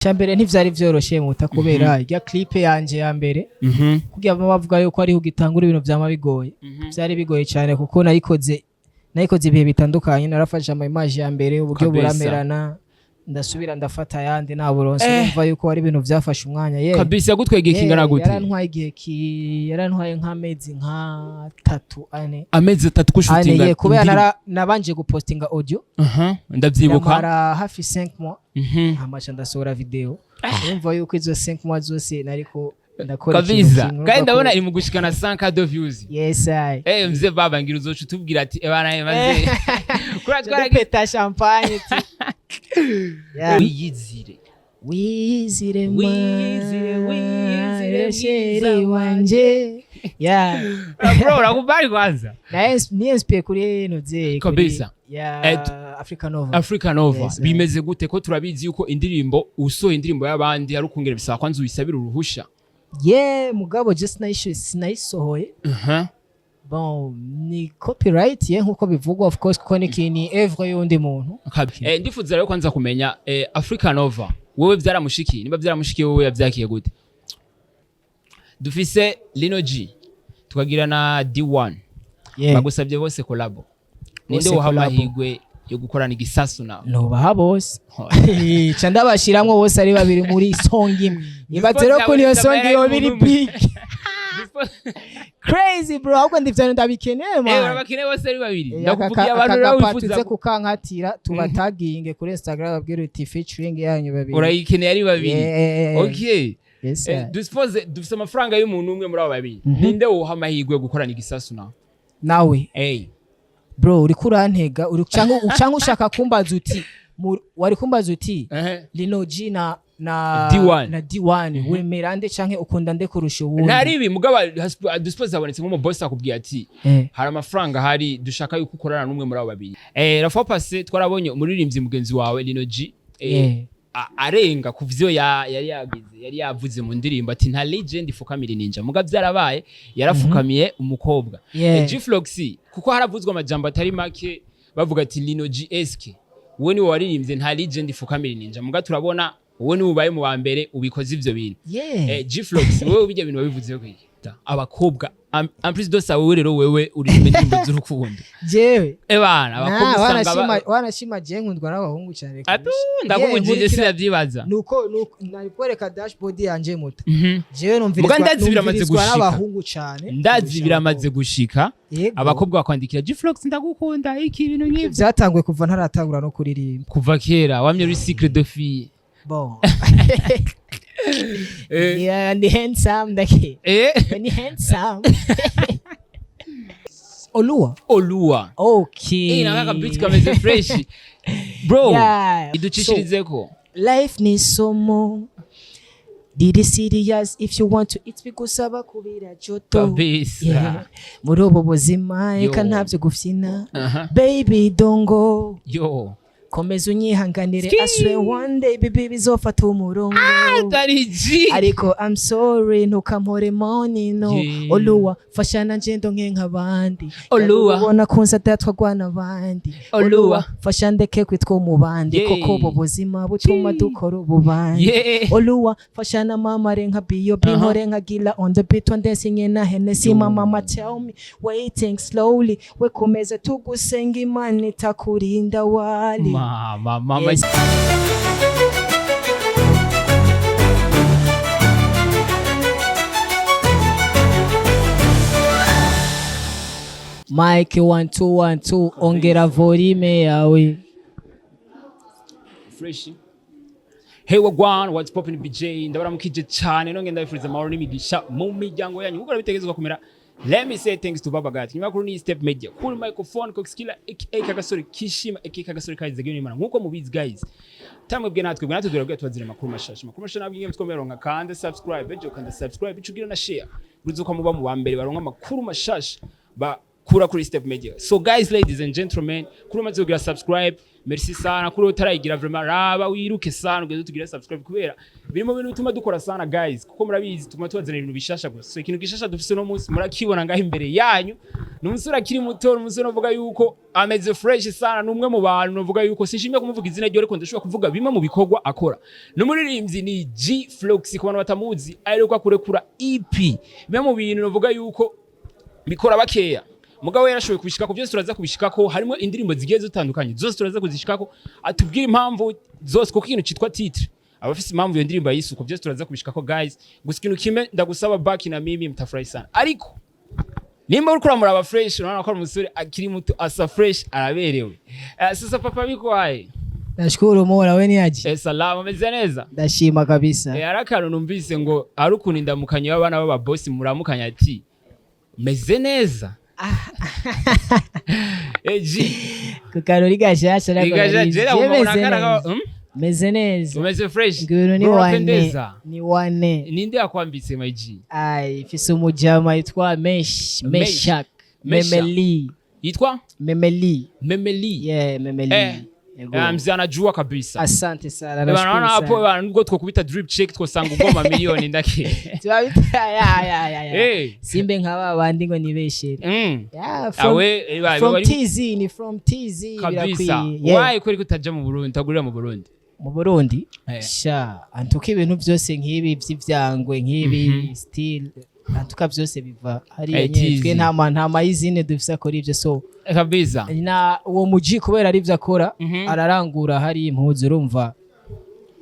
Cya mbere ntivyari vyoroshe muta, kubera irya clip yanje ya mbere, kugira bamwe bavuga yuko ariho ugitangura ibintu vyama bigoye. Vyari bigoye cyane kuko nayikoze ibihe bitandukanye. Narafashe ama image ya mbere, uburyo buramperana, ndasubira ndafata ayandi naburonse. Urumva yuko ari ibintu vyafashe umwanya ye. Kabisa, yagutwaye igihe kingana gute? Yarantwaye igihe ki yarantwaye nk'amezi nka 3, 4. Amezi 3 Ane. kushutinga? Ye, kubera nabanje gupostinga audio. Ndavyibuka. Ndamara hafi 5 mois, hamaca ndasohora video. Urumva yuko izo 5 mois zose nariko ndakora ikintu kimwe. Kandi Urumva ndabona iri mu gushikana 100K de views. Yes, I Mzee baba, ngira uzoca utubwira ati ebana maze kuri twaragize. Dupeta champagne ti. Yeah. Wiyizire. Wiyizire. Wiyizire, wiyizire, ma chéri mwiza. wanje, yeah. Bro, urakubali kwanza. Na ni inspire kuri noze ya Africa Nova. Africa Nova. Yes, bimeze gute ko turabizi yuko indirimbo usohoye, indirimbo y'abandi, ari ukungera bisaba kwanza uyisabira uruhusha? Yeah, mugabo just sinayisohoye. Bon, ni copyright ye nkuko bivugwa, of course, kuko ni œuvre y'undi muntu. Ndifuza rero kwanza kumenya, Africa Nova wewe vyaramushikiye? Niba vyaramushikiye, wowe yavyakiye gute? Dufise Lino G, tukagira na D1. Bagusabye bose collabo, ninde Bose woha collabo. amahirwe yo gukorana igisasu nawe? Nubaha bose, ca ndabashiramwo bose ari babiri muri song imwe. Ibaze rero kuri iyo song yoba iri big crazy, bro. Ahubwo ndivyo ndabikeneye, man. Urabakene bose ari babiri. Ndakubwiye Ndakuvugiye abantu rero aka wifuza tuze kukankatira, tubataginge kuri Instagram, babwire uti featuring yanyu babiri. Urayikeneye ari babiri? Yeah. Okay. Yes, sir. Dusuppose dufise amafaranga y'umuntu umwe muri abo babiri, ninde woha amahirwe yo gukorana igisasu nawe? Nawe? Hey. Bro, uriko urantega, uri cyangwa ushaka kumbaza uti wari kumbaza uti Lino G na D1. na D1, wemera nde canke ukunda nde kurusha uwundi? Ntari ibi, mugabo dusuppose habonetse nk'umubosi akubwiye ati hari amafaranga ahari, dushaka yuko ukorana n'umwe muri abo babiri. La fois passée twarabonye umuririmbyi mugenzi wawe Lino G arenga ku vyo yari yagize, yari yavuze mu ndirimbo ati nta legend ifukamira ninja, muga vyarabaye, yarafukamiye umukobwa. G-Flox, kuko haravuzwe amajambo atari make bavuga ati Lino G eske wowe niwe waririmbye nta legend ifukamira ninja, muga turabona wowe niwe ubaye mu wa mbere ubikoze ivyo bintu. G-Flox, wowe bijya bintu wabivuzeho kwiki? Abakobwa en plus de ça, wewe rero wewe uririmba indirimbo z'urukundo. Jewe? Ebana, abakobwa Na, usanga wanashima je nkundwa n'abahungu cyane Atu, kurusha. ndakubujije. Sinavyibaza. Nuko nari kwereka dashboard yanje muta. Jewe Muga numvirizwa ndazi biramaze numvirizwa gushika. n'abahungu cyane Ndazi kurusha biramaze abakobwa. gushika. Yego. Abakobwa bakwandikira G-Flox ndagukunda, iki, ibintu nk'ivyo. Byatanguye kuva ntaratangura no kuririmba. Kuva kera wamye uri secret de fille. Bon. Yeah, ndi handsome ndake. Ni handsome. Olua. Olua. Okay. Naka beat kameze fresh, bro. Yeah. Iducishirizeko. Life ni somo riri serious, if you want to it bigusaba kubira joto. Kabisa. Yeah. Muri ubu buzima eka Yo. ntabyo gufyina. Baby, don't go. Yo. Komeza unyihanganire. Ski. I swear one day, baby, bizofata umurongo. Atari G. Ariko I'm sorry, ntukampore money, no. Oluwa fasha nanje ndonke nk'abandi. Oluwa. Ubona kunza adatwagwa n'abandi. Oluwa. Fasha ndeke kwitwa umubandi, koko ubu buzima butuma dukora ububandi. Oluwa fasha na mama nka B.O.B. Nkore nka Gila on the beat one dancing in a Hennessy. My mama tell me waiting slowly, we komeza tugusenga, Imana itakurinda wali. Mama, mama. Yes. Mike 1 2 1 2, ongera volume yawe. Fresh. Hey, wagwan, what's poppin', BJ? Ndabaramukije cyane, nongeye ndabifuriza amahoro n'imigisha mu miryango yanyu nkuko bitegerezwa kumera. Let me say thanks to Baba Gat. Nyuma kuri ni Step Media. Kuri microphone Coxkiller aka Kagasore Kishima aka Kagasore Kaize Gyo Imana. Nkuko mubizi guys, tamwe natwe durabwiye tubazira amakuru mashasha. Amakuru mashasha nabwiye mutwomeronka kanda subscribe, ejo kanda subscribe, icugira na share. Uruzuko muba mu wa mbere baronka amakuru mashasha bakura kuri Step Media. So guys, ladies and gentlemen, kuri umaze kugira subscribe, Merci sana kuri utarayigira, vraiment raba wiruke sana ugeze tugire subscribe, kubera biri mu bintu bituma dukora sana, guys, kuko murabizi tuma tubazanira ibintu bishasha gusa. So ikintu gishasha dufise no munsi murakibona ngaho imbere yanyu, ni umusore akiri muto, ni umusore uvuga yuko ameze fresh sana, ni umwe mu bantu novuga yuko sinshimye kumuvuga izina rye, ariko ndashobora kuvuga bimwe mu bikorwa akora. Ni umuririmbyi, ni G Flox. Ku bantu batamuzi, aheruka kurekura EP, bimwe mu bintu novuga yuko bikora bakeya, mugabo yarashoboye kubishikako. Byose turaza kubishikako, harimo indirimbo zigiye zitandukanye, zose turaza kuzishikako, atubwire impamvu zose, kuko ikintu citwa titre abafise impamvu iyo ndirimbo yisuko. Byose turaza kubishikako, guys. Gusa ikintu kimwe ndagusaba, baki na mimi, mtafurahi sana. Ariko nimba uriko uramuraba fresh, urabona ko ari umusore akiri muto, asa fresh, araberewe. Sasa papa, biko haye? Nashukuru Mola, we ni aje? Salama, ameze neza. Ndashima kabisa. Hari akantu numvise ngo ari ukuntu indamukanyo y'abana b'ababosi muramukanya ati meze neza. G Ku karori gashasha nako Ligaja narizi. jera Je umuntu meze akana neza. Meze neza. Umeze fresh. Ngwino ni Bro, wane. urapendeza. Ni wane. Ninde yakwambitse, my G? Ai, mfise umujama yitwa Mesh, Mesh. Meshak, Meshak. Memeli, Yitwa Memeli. Memeli? Yeah, Memeli. Yego. Mzee anajua kabisa. Asante sana. Bana, Nashukuru naona hapo sana. bana, nubwo twokubita drip check twosanga ugoma miliyoni ndake. Tubabita ya ya ya ya. Simbe nka ba bandi ngo nibeshere. Yeah, from, Awe from TZ, ni from TZ. Kabisa. Birakwiye. Yeah. Why kweri kutaja mu Burundi, utagurira mu Burundi? Mu Burundi, sha, antuka ibintu byose nk'ibi by'ivyangwe, nk'ibi style, antuka byose biva hariya nyene. TZ. Twe nta mayizine dufise akora ivyo, so Kabisa. na uwo muji kubera arivyo akora, ararangura hari impuzu, urumva.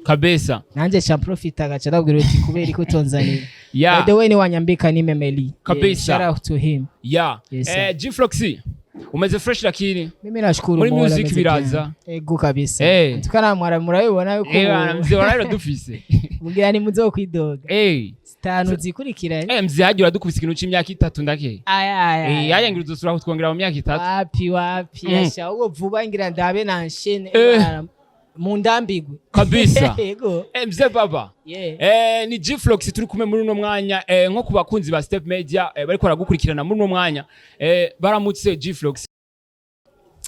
Kabisa. Nanje ca profita gaca ndabwira uti kubera ko utonzanira. By the way, ni wanyambika ni Memeli. Kabisa. Yeah, shout out to him. Yes, sir. G Flox, umeze fresh lakini? Mimi nashukuru Muri Mola, music meze biraza. bien. Ego kabisa. Antuka namwara murabibona yuko bana, mzee warayiro dufise. Mugira ni muzokwidoga. Zitanu zikurikiranye. Mzee hagiye uradukubise ikintu c'imyaka 3 ndake. Aya aya. Yayangira uzosubira kutwongera mu myaka 3. Wapi wapi, yasha ubwo vuba ngira ndabe nanshene mu ndambigwe. Kabisa. Yego. Mzee baba. Yeah. Ni G Flox turi kumwe muri uno mwanya, nko ku bakunzi ba Step Media, bariko baragukurikirana muri uno mwanya, baramutse G Flox.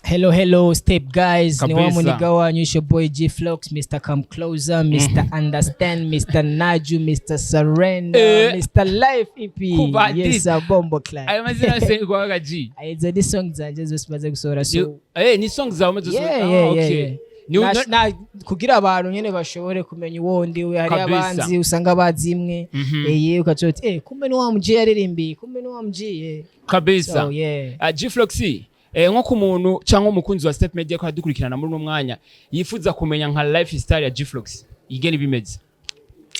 Hello hello, Step guys, ni wa Kabisa. muniga wanyu, it's your boy G Flox, Mr Come Closer, Mr Understand, Mr Naju, Mr Surrender, Mr Life EP. Kuba Yes, a bombo clap. Ayo mazina yose kwaga G? Izo ni song zanje zose maze gusohora, so Ni song zawe umaze Yeah, gusohora? yeah, Ah, okay. yeah. Ni Na kugira abantu nyene bashobore kumenya uwo ndi we, hari Kabisa. abanzi usanga bazi imwe, eh, ukaca uti kumbe ni wa muji yaririmbiye, kumbe ni wa muji, eh. Kabisa. So yeah. G Flox, nko ku muntu cyangwa umukunzi wa Step Media ko adukurikirana muri uno mwanya yifuza kumenya nka lifestyle ya G Flox igena ibimeze,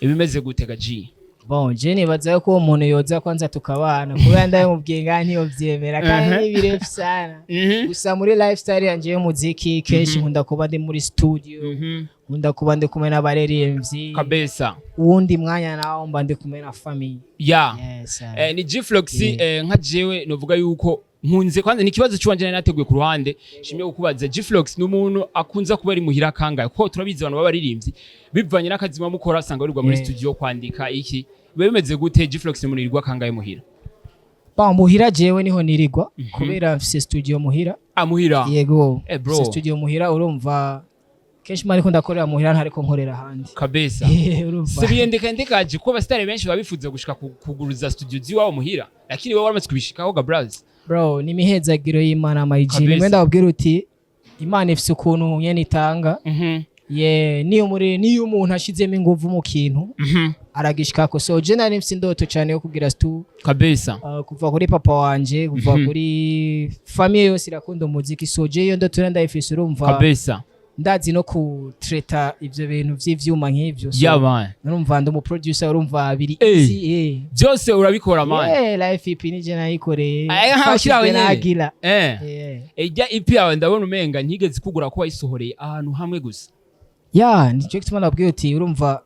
ibimeze gute ga G? Bon, je nibaza ko uwo muntu yoza kwanza tukabana, kubera ndabimubwiye ngaha ntiyovyemera kandi ni birefu sana. Gusa muri lifestyle yanje y'umuziki, kenshi nkunda kuba ndi muri studio, nkunda kuba ndi kumwe n'abaririmbyi. Kabisa. Uwundi mwanya nawo mba ndi kumwe na famille. Ya. Yes, sir. Ni G Flox. Yeah. Nka jewe novuga yuko nkunze kwanza ni ikibazo cy'uwanje nari nateguye ku ruhande, shimye kukubaza. G Flox ni umuntu akunze kuba ari muhira kangahe? Kuko turabizi abantu b'abaririmbyi bivanye n'akazi muba mukora, asanga barirwa muri studio kwandika iki. Biba bimeze gute? G Flox ni umuntu yirirwa kangahe muhira? Bon, muhira jewe niho nirirwa kubera mfise studio muhira. Ah, muhira? Yego. Bro. Mfise studio muhira, urumva kenshi mba ariko ndakorera muhira, ntariko nkorera ahandi. Kabisa. Urumva. Sibiyendeka ndekaje kuko abasitari benshi baba bifuza gushika kuguruza studio ziwabo muhira, lakini wowe waramaze kubishikaho ga braz? Bro, ni imihezagiro y'Imana, my G. Kabisa. Nimwe ndababwira uti Imana ifise ukuntu nyene itanga. Ye, niyo muri niyo umuntu ashizemo inguvu mu kintu, aragishikako. So je nari mfise indoto cyane yo kugira stu Kabisa. Kuva kuri papa wanje, kuva kuri famille yose irakunda umuziki, so je iyo ndoto rero ndayifise, urumva. Kabisa. Ndazi no kutreta ivyo bintu vy'ivyuma nk'ivyo, so Yeah man. urumva ndi umu producer, urumva biri easy, eh. Byose urabikora, man. Yeah, Life EP nije nayikoreye. Aya, nkaho Mfashijwe ushyira na wenyene. Agila. Yeah. Ijya EP yawe ndabona umenga ntigeze kugura ko wayisohoreye ahantu hamwe gusa. Ya, nicyo gituma nabwiye uti urumva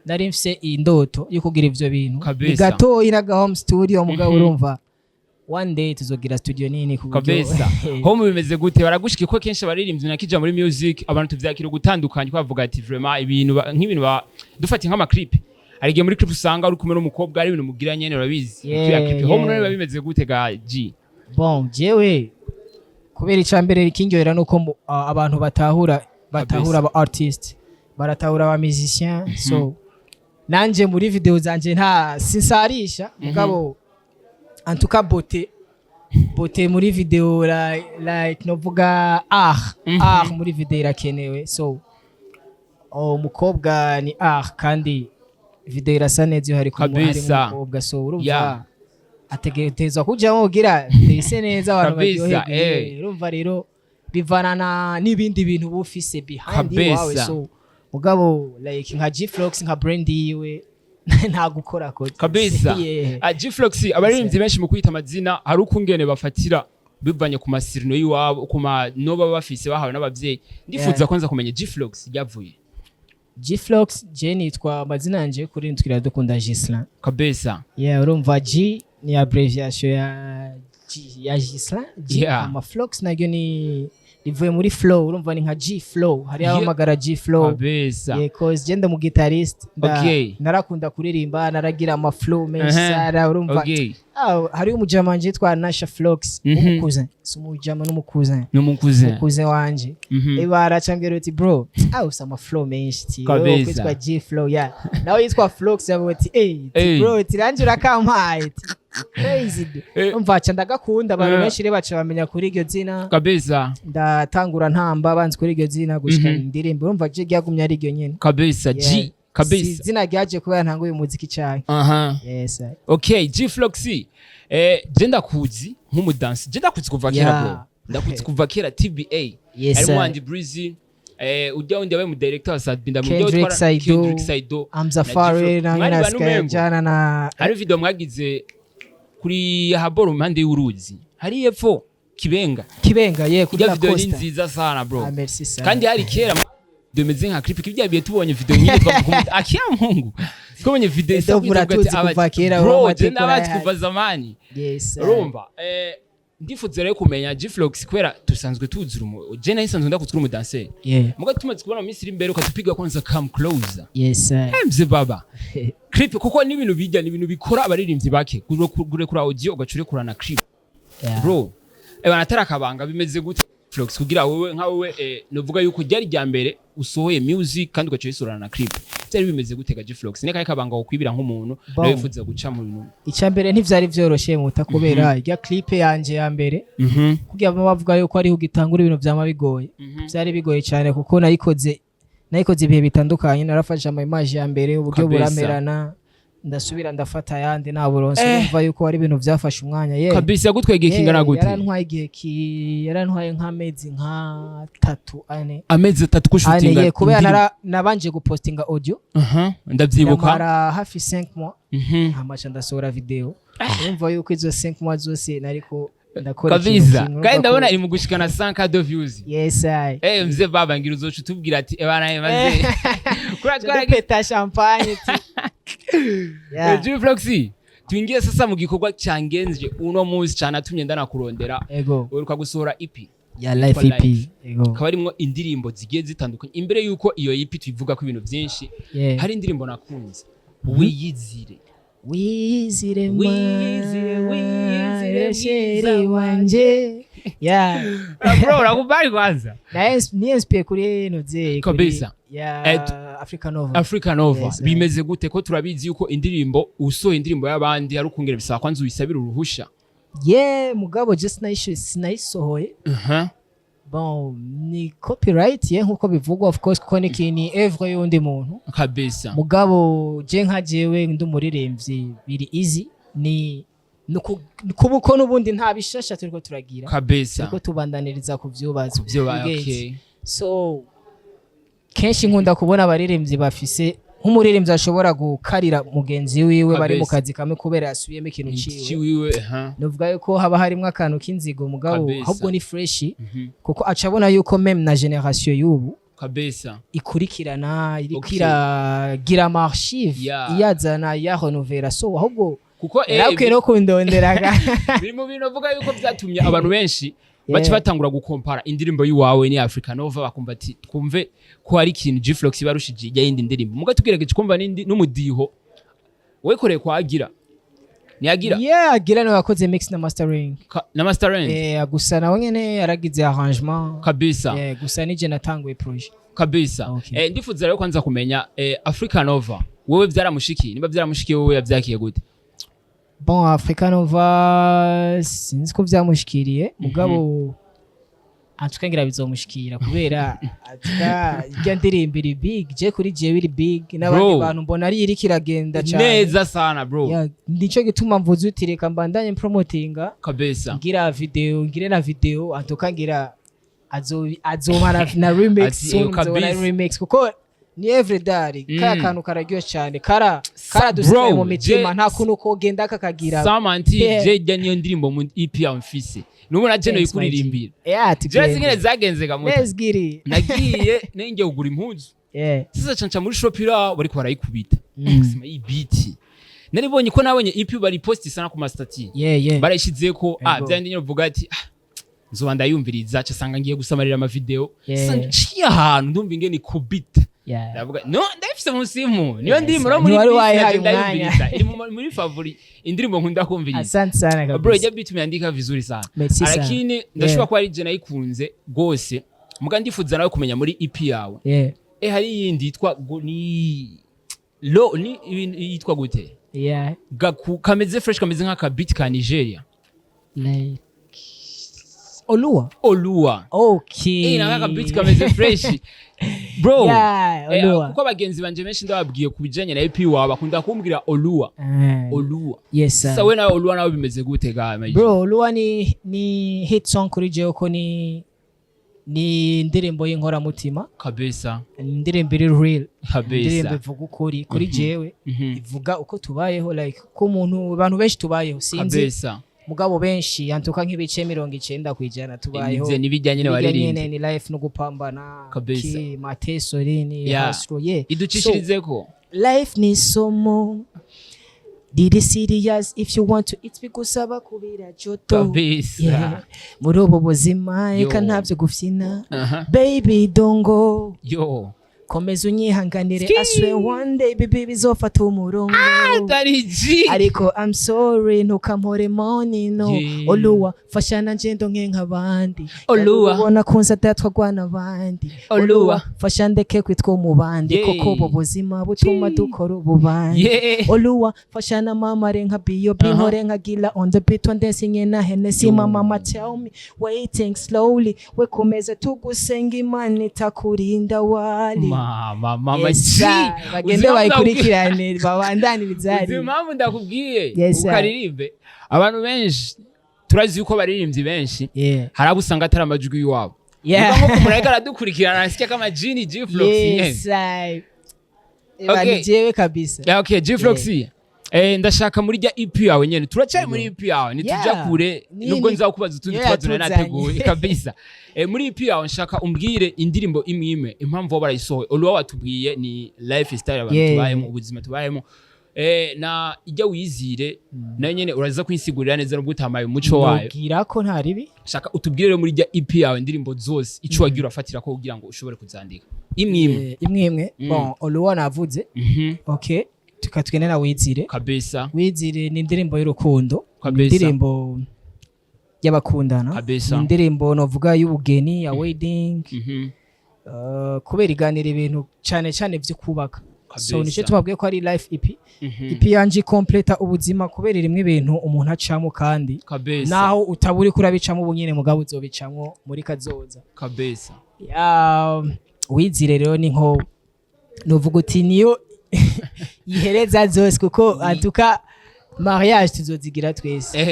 nari mfise indoto yo kugira ivyo bintu. Kabisa. Ni gatoyi n'aga home studio, mugabo urumva one day tuzogira studio nini ku buryo Kabisa. Home bimeze gute? Baragushika ko kenshi abaririmbyi nakija muri music, abantu tuvyakira gutandukanye, ko bavuga ati vraiment ibintu nk'ibintu dufatiye nk'ama clip, hari igihe muri clip usanga uri kumwe n'umukobwa, ari ibintu mugira nyene, urabizi. Ya clip home none biba bimeze gute ga G? Bon, jewe Kubera icya mbere ikindyohera nuko abantu batahura aba artist, baratahura aba musicien. So nanje muri video zanje nta sinsarisha, mugabo en tout cas beauté muri video, like novuga art, art muri video irakenewe. So umukobwa ni art, kandi video irasa neza iyo hari harimo umukobwa. So urumva ategerezwa kujamo kugira video ise neza, abantu baryoherwe. Urumva rero bivana na n'ibindi bintu uba ufise behind iwawe. So mugabo like nka G-Flox, nka brand yiwe, nta gukora ko. Ah, G-Flox, abaririmbyi benshi mu kwita amazina hari ukungene bafatira bivanye ku masirino y'iwabo, ku ma no baba bafise bahawe n'abavyeyi. Ndifuza kwanza kumenya G-Flox ryavuye. G-Flox, je nitwa amazina yanje kuri nitwa Iradukunda Gislain. Yeah, urumva G ni abbreviation ya G, ya Gislain G. Ama Flox naryo ni rivuye muri flow, urumva ni nka G flow, hari abahamagara G flow. Yeah, 'cause je ndi mu guitarist, narakunda kuririmba, naragira ama flow menshi sana, urumva. Ah, hariho umujama wanje yitwa Nasha Flox, umucousin, si umujama, n'umucousin. N'umucousin. Umucousin wanje. Eba aracambwira ati: "Bro, ah, usa ama flow menshi," ti wowe kwitwa G flow, yeah, nawe yitwa Flox, yavuga ati: "Hey," ti, "bro," ti, "ranje urakampaye," ti, "crazy." Umva ca ndagakunda, abantu benshi rero baca bamenya kuri iryo zina. Ndatangura ntamba banzi kuri iryo zina gushika indirimbo, urumva je ryagumye ari iryo nyene. G. Si izina ryaje kubera ntanguye umuziki cyane. Yes, sir. Okay, G Flox, je ndakuzi nk'umudansi, je ndakuzi kuva kera, bro, ndakuzi kuva kera TBA. Harimo sir. Andy Breezy, ujya wundi yabaye mu director wa Sadbi, Kendrick Saido. Kendrick Saido Amza na G Fare Flox. na Mwari na bantu umengo. Jana na Hari video mwagize kuri haboro impande y'uruzi hari epfo Kibenga. Kibenga, ye, kuri Ijya La video ni Costa. nziza sana, bro. Ah, merci sana. Kandi hari kera bimeze nka clip kibya biye, tubonye video nyine twavuga akia Mungu, twabonye video isa. Edo muratuzi kuva kera, bro, amateka je ndabazi urayahari. kuva zamani. Yes, sir. Urumva, ndifuza rero kumenya G-Flox, kubera dusanzwe tuzura umu je nahisanzwe ndakuzura umudanseri, muga tumaze kubona mu minsi iri imbere ukatupiga kwanza "Come Closer". Yes, sir. Mze baba clip, kuko n'ibintu bijya ni ibintu bikora abaririmbyi bake kurekura audio ugaca urekura na clip. Bro, bana akabanga bimeze gute Flox, kugira wewe nka wewe, novuga yuko ryari rya mbere usohoye music kandi ugaca uyisorana na clip, byari bimeze gute ga G-Flox? Nekaye kabanga wokwibira nk'umuntu Bon. nawe wifuza guca mu bintu. Icya mbere ntivyari vyoroshe muta, kubera irya clip yanje ya mbere, kugira bamwe bavuga yuko ariho ugitangura ibintu vyama bigoye. Vyari bigoye cyane kuko nayikoze ibihe bitandukanye, narafashe ama image ya mbere uburyo buramerana, ndasubira ndafata ayandi nta buronse. Urumva yuko ari ibintu vyafashe umwanya, ye. Kabisa, yagutwaye igihe kingana gute? Yarantwaye igihe ki yarantwaye nk'amezi nka 3, 4. Amezi 3 Ane. kushutinga Ye, kubera indirimbo? Nabanje gupostinga audio. Aha, ndavyibuka. Ndamara hafi 5 mois, hamaca ndasohora video. Urumva yuko izo 5 mois zose nariko ndakora ikintu kimwe. Kandi Urumva ndabona iri mu gushikana 5K de views. Yes, I Mzee baba, ngira uzoca utubwira ati: "Ebana, maze kuri twaragiye." Dupeta champagne ti, yeah. G-Flox, twingiye sasa mu gikorwa cyangenje uno munsi cyanatumye ndanakurondera. Uheruka gusohora EP Ya, Life yitwa EP. Life. Hakaba harimo indirimbo zigiye zitandukanye. Imbere yuko iyo EP tuyivuga ko ibintu byinshi, hari indirimbo nakunze, "Wiyizire". Wiyizire. Wiyizire, wiyizire, chéri mwiza. wanje, yeah. Ah, bro, urakubali kwanza. Na ni inspire kuri noze ya Africa Nova. Africa Nova. Yes, Bimeze gute ko turabizi yuko indirimbo usohoye, indirimbo y'abandi, ari ukungera bisaba kwanza uyisabira uruhusha? Yeah, mugabo je sinayisohoye. Bon, ni copyright ye nkuko bivugwa, of course, kuko ni œuvre y'undi muntu. Mugabo je nka jewe ndi umuririmbyi, biri easy, ni kuba uko n'ubundi nta bishasha turiko turagira, turiko tubandaniriza ku vyubatswe. Kubyo ba You get? Okay. So kenshi nkunda kubona abaririmbyi bafise, nk'umuririmbyi ashobora gukarira mugenzi wiwe bari mu kazi kamwe kubera yasubiyemo ikintu ciwe. Ciwiwe, aha. Nuvuga yuko haba harimo akantu k'inzigo, mugabo ahubwo ni fresh, kuko aca abona yuko même na génération y'ubu ikurikirana, iriko iragira ama archive, iyazana, iyarenovera. So ahubwo Kuko yarakwiye no kundonderaga. biri mu bintu avuga yuko byatumye abantu benshi baca batangura gukompara indirimbo y'iwawe ni Africa Nova, bakumva ati: "Twumve ko hari ikintu G-Flox barushije ijya yindi ndirimbo." Muga tugerageje kumva n'indi n'umudiho wekoreye kwagira Niyagira? Yeah, Agira niwe yakoze mix na mastering. Na mastering. Eh, gusa nawe nyene yaragize arrangement. Kabisa. Yeah, gusa nije natanguye projet. Kabisa. Okay. Ndifuza rero kwanza kumenya, Africa Nova wewe byaramushikiye? Niba byaramushikiye, wowe yavyakiye gute? Bon, Africa Nova sinzi ko vyamushikiriye, mugabo antuka ngira bizomushikira, kubera antuka irya ndirimbo iri big. Je kuri jewe iri big n'abandi Bro. bantu mbona ari iriko iragenda cane. Neza sana, bro. Yeah, nico gituma mvuze uti reka mbandanye promotinga, ngira video, ngire na video. Antuka ngira azoba na remix Ati, soon, nzoba na remix, kuko ni everyday. Kaya kantu kararyoshe cyane, kara karadusigaye Bro, mu mitima. Nta kuntu kogenda kakagira. Samanti. Yeah. Je niyo ndirimbo mu EP yawe mfise, nubu na je Thanks, my G. noyikuririmbira. Yeah, Je tugende. zingene zagenze gamuta. Let's get it. Nagiye nenge kugura impuzu. Sasa canca muri shop ira bariko barayikubita. Sima iyi beat naribonye ko nabonye EP bari post sana ku ma status, barayishizeko. Ah, byandi nyine uvuga ati: "Ah, nzoba ndayumviriza." Ca sanga ngiye gusamarira ama video. Sasa nciye ahantu ndumva ingene ikubita. Ndavuga no ndayifise mu simu, niyo ndirimbo no muri Ntiwari bisi wayihaye naje ndayumviriza. umwanya. Iri muri favori, indirimbo nkunda kumviriza. Asante sana Bro, kabisa. ijya beat umeandika vizuri sana. Merci sana. Lakini ndashobora kuba ari je nayikunze gose, muga ndifuza nawe kumenya muri EP yawe, hari iyindi yitwa ni lo ni ibintu yitwa gute? Gaku kameze fresh, kameze nk'aka beat ka Nigeria. Like Olua. Olua. Naka beat kameze fresh, bro. Yeah, Olua. Kuko abagenzi banje benshi ndababwiye ku bijanye na EP wawe, bakunda kumbwira Olua. Olua. Yes sir. Sasa we nawe Olua nawe bimeze gute ga, my G? Bro, Olua ni hit song kuri jewe, ko ni indirimbo y'inkoramutima. Ni indirimbo iri real, indirimbo ivuga ukuri kuri jewe, ivuga uko tubayeho, like ko umuntu, abantu benshi tubayeho, sinzi, mugabo benshi antuka nk'ibice 90% tubayeho. Nivyo nibijyanye Bijya n'abaririmbyi. nyene ni life no gupambana, ki mateso ni hustle, yeah. Iducishirizeko. Life ni somo riri serious, if you want to it bigusaba kubira joto. Yeah. Muri ubu buzima eka Yo. ntabyo gufyina. Baby, don't go. Yo. Komeza unyihanganire. Ski. I swear one day baby bizofata umurongo. Atari G. Ariko I'm sorry, ntukampore money, no. Oluwa fasha nanje ndonke nk'abandi. Oluwa. Ubona ko nzadatwagwa n'abandi. Oluwa. Fasha ndeke kwitwa umubandi, kuko ubu buzima butuma dukora ububandi. Oluwa fasha na mama nka B.O.B. Nkore nka Gila on the beat one dancing na Hennessy. Yo. My mama tell me waiting slowly, we komeza tugusenga, Imana itakurinda wali. Mama, mama Yes, G. sir. Bagende Uzi impamvu bayikurikirane, babandanirize Uzi hariya. impamvu ndakubwiye Yes, sir. ukaririmbe? Abantu benshi turazi yuko abaririmbyi benshi hari abo usanga atari amajwi y'iwabo. Niba nko umuntu ariko aradukurikirana arasikia kama G ni G Flox nyene. Yes, I. Okay. Ni jewe kabisa. Yeah, okay, G Flox. Ndashaka muri rya EP yawe nyene, turacyari muri EP yawe, ntituja kure, nubwo nzakubaza utundi Niyo tubazo nari yatuzanye. nateguye kabisa. Muri EP yawe nshaka umbwire indirimbo imwe imwe, impamvu waba warayisohoye. Oluwa watubwiye ni lifestyle abantu tubayemo, ubuzima tubayemo. Na ijya wizire nayo nyene uraza kwinsigurira neza nubwo utamaye umuco wayo. Nubwira ko nta ribi. Shaka utubwire rero muri rya EP yawe indirimbo zose ico wagiye urafatira ko kugira ngo ushobore kuzandika imwe imwe. Imwe imwe. Bon, Oluwa navuze. Okay, tukatugenda na Wizire. Wizire ni indirimbo y'urukundo. Ni indirimbo y'abakundana. Ni indirimbo novuga y'ubugeni, ya wedding. Kubera iganira ibintu cyane cyane vyo kubaka. So nicyo tubabwiye ko ari life EP. EP yanje completa ubuzima, kubera irimwo ibintu umuntu acamo, kandi naho utaba uriko urabicamo ubu nyene, mugabo uzobicamwo muri kazoza. Ya Wizire rero ni nko nuvuga uti niyo ihereza zose, kuko antuka mariage tuzozigira twese.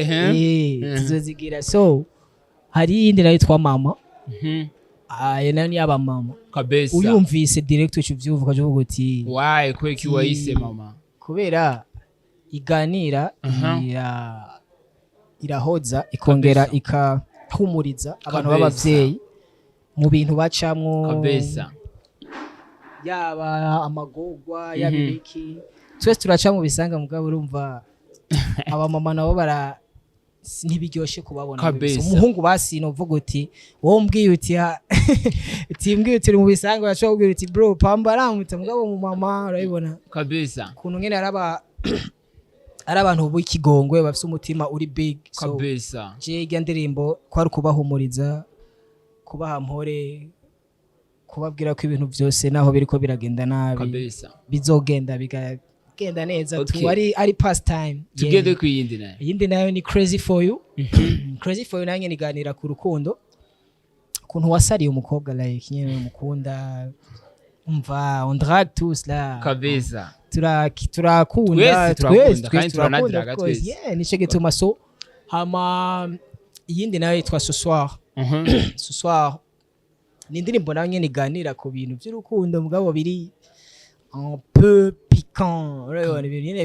Tuzozigira. So hari iyindi nayo yitwa Mama. Ayo nayo ni y'abamama. Uyumvise direct uca uvyumva, ukaca uvuga uti Why, kubera iki wayise Mama? Kubera iganira, irahoza, ikongera ikahumuriza abantu b'abavyeyi mu bintu bacamwo, yaba amagorwa, yaba ibiki, twese turaca mu bisanga. Mugabo urumva abamama nabo bara ntibiryoshe kubabona mu bisa. Umuhungu basi novuga uti wowe umbwiye uti uti mbwiye uti uri mu bisanga, urashobora kubwira uti: "Bro, pamba aramutse." Mugabo mu mama urabibona ukuntu ngene araba Ari abantu b'ikigongwe, bafise umutima uri big. So je irya ndirimbo kwari ukubahumuriza, kubaha mpore, kubabwira ko ibintu byose naho biriko biragenda nabi, bizogenda bigagenda neza. Tu ari past time. Tugende ku yindi nayo. Iyindi nayo ni Crazy for You. Crazy for You nayo nyene iganira ku rukundo, ukuntu wasariye umukobwa, like nyene umukunda. Umva, on drague tous là. Turakunda. Twese turakunda, twese kandi twese turakunda, turanadraga of course. twese. Yeah, nico gituma. So hama iyindi nayo yitwa Ce soir. Ce soir ni indirimbo nayo nyene iganira ku bintu by'urukundo, mugabo biri un peu piquant. Urabibona, ibintu nyene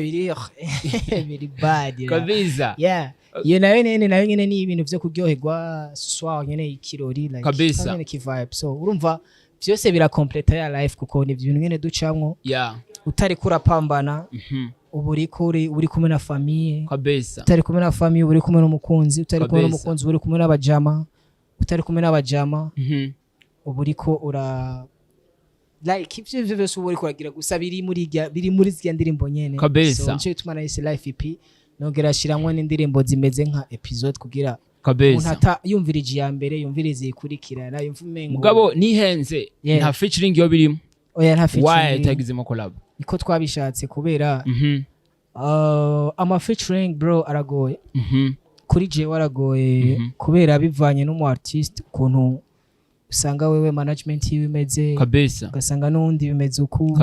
biri bad, yeah. Yeah, iyo nayo nyene ni ibintu vyo kuryoherwa ce soir nyene, ikirori, like nyene ki vibe. So urumva vyose birakompleta ya life, kuko ni ibintu nyene ducamwo. Utariko urapambana, uba uriko uri kumwe na famille. Utari kumwe na famille, uba uri kumwe n'umukunzi. Utari kumwe n'umukunzi, uba uri kumwe n'abajama. Utari kumwe n'abajama, uba uriko ura like ivyo vyose uba uriko uragira, gusa biri muri zirya ndirimbo nyene. So nico gituma nahise Life EP, nongera ashiramwo n'indirimbo zimeze nka episode, kugira umuntu ata yumvirije iya mbere, yumvirize iyikurikirana, yumva umengo. Mugabo nihenze, nta featuring yo birimo? Oya, nta Why? featuring. Itagizemo collab? Niko twabishatse, kubera ama featuring, bro, aragoye. Kuri jewe aragoye, kubera bivanye n'umu artiste, ukuntu usanga wewe management yiwe imeze, ugasanga n'uwundi bimeze uku.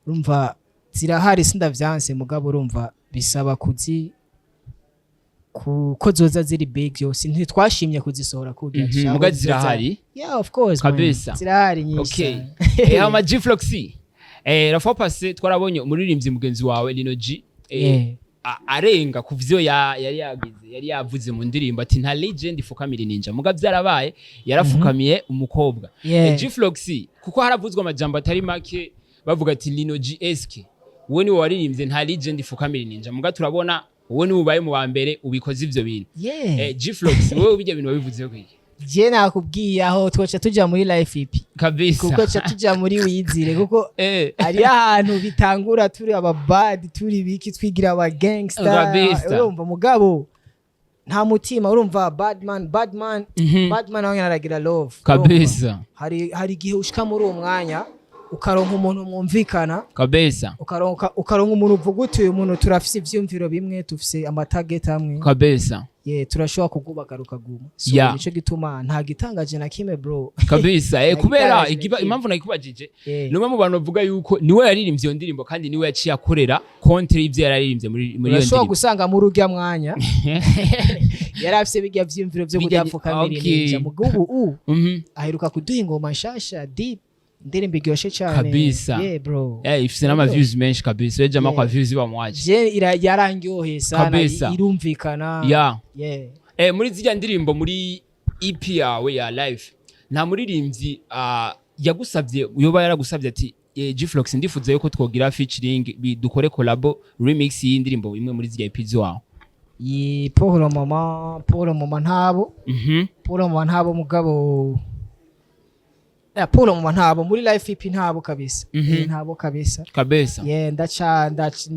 Urumva zirahari, sindavyanse, mugabo urumva bisaba kuzi ko zoza ziri big yose. Ntitwashimye kuzisohora kugira dushaka Muga ko zizoza. zirahari. Yeah, of course, man. Zirahari nyinshi cyane. Hama G-Flox, la fois passée twarabonye umuririmbyi mugenzi wawe Lino G arenga ku vyo yari yagize, yari yavuze mu ndirimbo ati nta legend ifukamira ninja, muga vyarabaye, yarafukamiye umukobwa. G-Flox, kuko haravuzwe amajambo atari make bavuga ati Lino G, eske wowe niwe waririmbye nta legend ifukamira ninja? Muga turabona wowe niwe ubaye mu wa mbere ubikoze ivyo bintu. G-Flox, wowe bijya bintu wabivuzeho kwiki? Je nakubwiye, aho twoca tuja muri Life EP. Kuko ca tuja muri wizire, kuko hari ahantu bitangura turi aba bad, turi biki, twigira aba gangster. Urumva, mugabo nta mutima. Urumva, badman, badman, badman nawe aragira love. Urumva? Hari igihe ushika muri uwo mwanya ukaronka umuntu mwumvikana, ukaronka umuntu uvuga uti uyu muntu turafise ivyumviro bimwe, tufise ama target amwe. Ye, turashobora kugubaka rukaguma. So nico gituma nta gitangaje na kimwe, bro. Kabisa, Nta kubera gitangaje na kimwe. impamvu nayikubajije, ni umwe mu bantu bavuga yuko niwe yaririmbye iyo ndirimbo, kandi niwe yaciye akorera contre ivyo yararirimbye muri iyo Urashobora ndirimbo. gusanga muri urya mwanya yari afise bijya vyiyumviro vyo kudapfukamira ninja, mugabo ubu aheruka kuduha ingoma nshasha deep, indirimbo iryoshe cyane. Yeah, bro. Ifise n'ama views menshi kabisa, wewe jamaa kwa views bamwaje. Je yarangyoheye sana. Irumvikana. Yeah. Muri zirya ndirimbo muri EP yawe ya live, nta muririmbyi yagusavye, yoba yaragusavye ati G-Flox, ndifuza yuko twogira featuring, dukore collabo, remix y'indirimbo imwe muri zirya EP zawe? Yi, pour le moment ntabo. Pour le moment ntabo, mugabo pour le moment ntabo muri Life EP, ntabo kabisa. Ntabo kabisa. Yeah, ndaca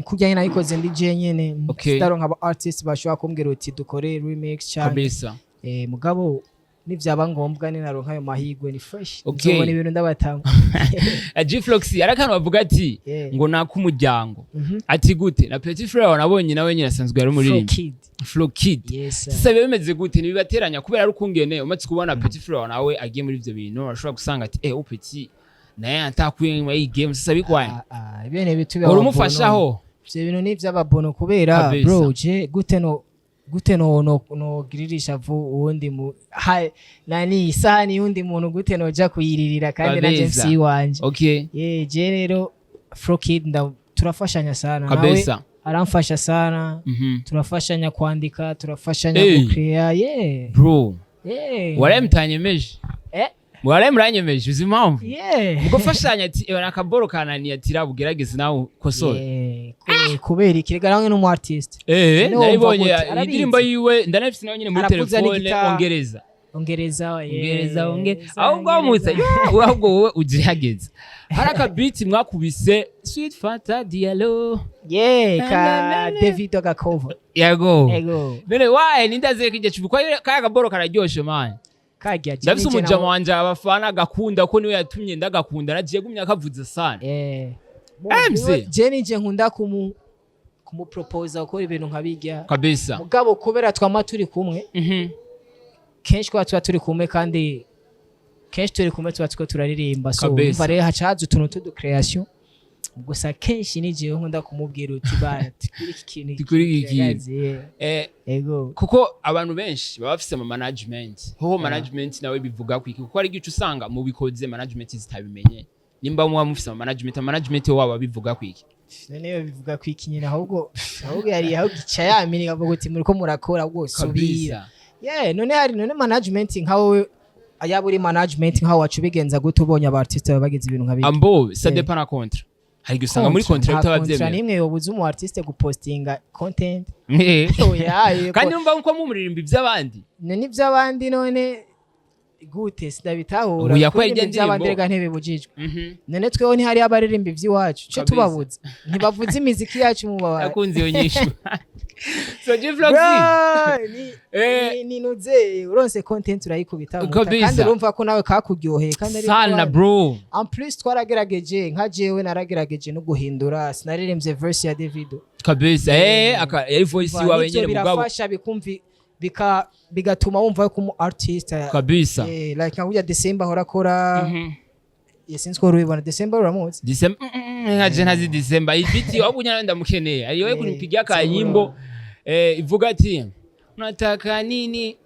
kurya nyene nayikoze ndi je nyene. Ndaronka aba artist bashobora kumbwira uti dukore remix cyane. Mugabo nivyaba ngombwa, ninaronka ayo mahigwe, ni fresh. Nzobona ibintu ndabatanga. G-Flox, hari akantu bavuga ati ngo nakumuryango. Ati gute? Na Petit Frere wanabonye nawe nyine asanzwe yari umuririmbyi. Flo Kid. Flo Kid. Yes, sir. Sasa biba bimeze gute? Ntibibateranya? Kubera ari ukungene umaze kubona Petit Frere nawe agiye muri ivyo bintu, urashobora gusanga ati petit naye atakuye muri iyi game. Sasa bikwaye? Ah, ah, ibyo ni bitu. Uri umufashaho? Ivyo bintu ni ivy'ababono, kubera bro, je gute no girira ishavu uwundi mu ha, nani, isahani y'undi muntu, gute noja kuyiririra kandi na James wanje? Ye, je rero Flo Kid turafashanya sana nawe. Aramfasha sana. Turafashanya kwandika, turafashanya gucrea, yeah. Bro, waraye mutanyemeje. Waraye muranyemeje, uzi impamvu? Mugafashanya ati nakaboro kananiye, ati rabu ugerageze nawe ukosore. Yeah, kubera iki? Rega nawe n'umu artist. None wumva Naribonye gute? Arabizi. Indirimbo yiwe ndanafise nawe nyine muri Aravuza telefone. n'igitari. Ongereza. Ongereza. Ongereza, ongereza ahubwo musa, ahubwo wowe ugihageze hari akabiti mwakubise, Sweet Fata Diallo. Yeah, ka David Gakova. Yego. Ego. None wae nindaze kijya cubu kaya kaboro kararyoshe, man. Kajya. Ndafise umujama wanje abafana agakunda, ko niwe yatumye ndagakunda, nagiye gumya akavuze sana. MC. Je nije nkunda kumuproposa gukora ibintu nkabijya. Kabisa. Mugabo kubera twama turi kumwe, kenshi kuba tuba turi kumwe, kandi kenshi turi kumwe tuba turiko turaririmba, so umva rero haca haza utuntu tudu creation. Gusa kenshi ni jewe nkunda kumubwira uti: "Bana, tukuri iki kintu." Tukuri iki kintu. Kiragaze, yeah. Ego. Kuko abantu benshi baba bafise ama management hoho, management nawe bivuga kwiki? Kuko hari igice usanga mubikoze management zitabimenye. Nimba muba mufise ama management, ama management wabo bivuga kwiki? None iyo bivuga kwiki nyine? Ahubwo yari ahubwo ica yamini ikavuga uti: "Muriko murakora, ahubwo subira." Yeah, none hari none management nka wowe, yaba uri management nkaho wacu ubigenza gute ubonye aba artiste baba bagize ibintu nka bijya? Ambo ça dépend na contrat. Hari igihe usanga muri contrat Nta contrat utabavyemera. n'imwe yobuza umu artiste gupostinga content. Oya, yego. Kandi numva ko mumuririmba iby'abandi. None iby'abandi none gute? Sinabitahura. Oya, kubera Kuririmba irya iby'abandi ndirimbo. rega ntibibujijwe. None tweho ntihari abaririmba iby'iwacu cyo tubabuza? Ntibavuze imiziki yacu mu babari. Akunze iyo nyishu. So G-Flox. Bro, ni ni nuze uronse content urayikubita muta. Kandi urumva ko nawe kakuryoheye kandi ari Sana, iby'iwanyu. bro. En plus twaragerageje, nka jewe naragerageje no guhindura, sinaririmbye verse ya Davido. Kabisa, aka yari voice iwawe Nivyo nyene, mugabo. Birafasha bikumvi bigatuma wumva ko umu artist like nka burya December ahora akora. Sinzi ko urubibona, December uramuzi? December nka je ntazi December ibiti, ahubwo nyana ndamukeneye ariwe kunipigia kanyimbo ivuga ati: "Unataka nini?"